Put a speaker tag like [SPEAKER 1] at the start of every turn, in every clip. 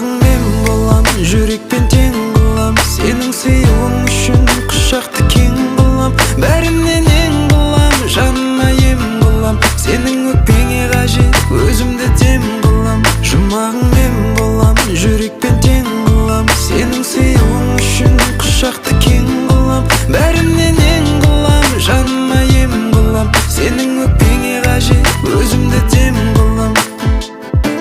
[SPEAKER 1] Жұмағың мен болам, жүрекпен тең қылам. Сенің сыйуың үшін құшақты кең қылам. Бәрінен ең қылам, жаныма ем қылам. Сенің өкпеңе қажет, өзімді дем қылам. Жұмағың мен болам, жүрекпен тең қылам. Сенің сыйуың үшін құшақты кең қылам. Бәрінен ең қылам, жаныма ем қылам. Сенің өкпеңе қажет, өзімді дем қылам.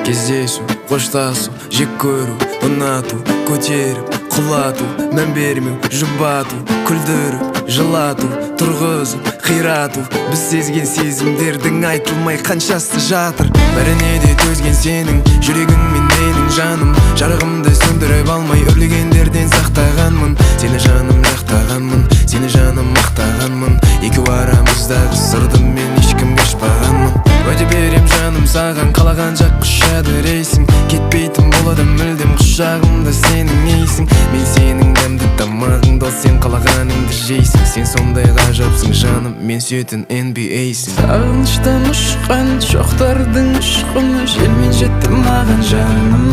[SPEAKER 2] Кездесу, қоштасу, жек көру, ұнату, көтеріп, құлату, мән бермеу, жұбату, күлдіріп, жылату, тұрғызып, қирату. Біз сезген сезімдердің айтылмай қаншасы жатыр. Бәріне де төзген сенің жүрегіңмен менің жаным. Жарығымды сөндіріп алмай үрлегендерден сақтағанмын. Сені жаным жақтағанмын, сені жаным мақтағанмын. Екеу арамыздағы сырды мен ешкімге ашпағанмын. Уәде берем жаным саған, қалаған жаққа ұшады рейсің. Кетпейтін болады мүлдем құшағымда сенің иісің. Мен сенің дәмді тамағыңды, ал сен қалағаныңды жейсің. Сен сондай ғажапсың жаным, мен сүйетін NBA-сің.
[SPEAKER 1] Сағыныштан ұшқан шоқтардың ұшқыны желмен жетті маған, жаным.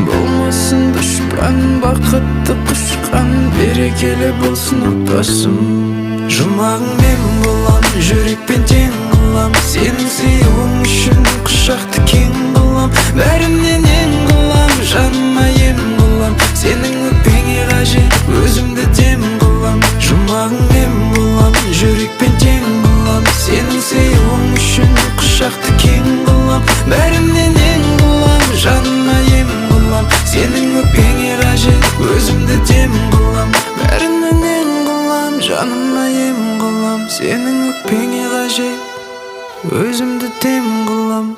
[SPEAKER 1] Болмасын дұшпан, бақытты құшқан, берекелі болсын отбасым. Жұмағың мен болам, жүрекпен тең қылам. Сенің сыйуың үшін құшақты кең қылам. Бәрінен ең қылам, жаныма ем қылам. Сенің өкпеңе қажет, өзімді дем қылам. Жұмағың мен болам, жүрекпен тең қылам. Сенің сыйуың үшін құшақты кең қылам. Бәрінен ең қылам, жаныма ем қылам. Сенің өкпеңе қажет, өзімді дем қылам. Бәрінен ең қылам, жаныма ем қылам. Сенің өкпеңе қажет, өзімді дем қылам.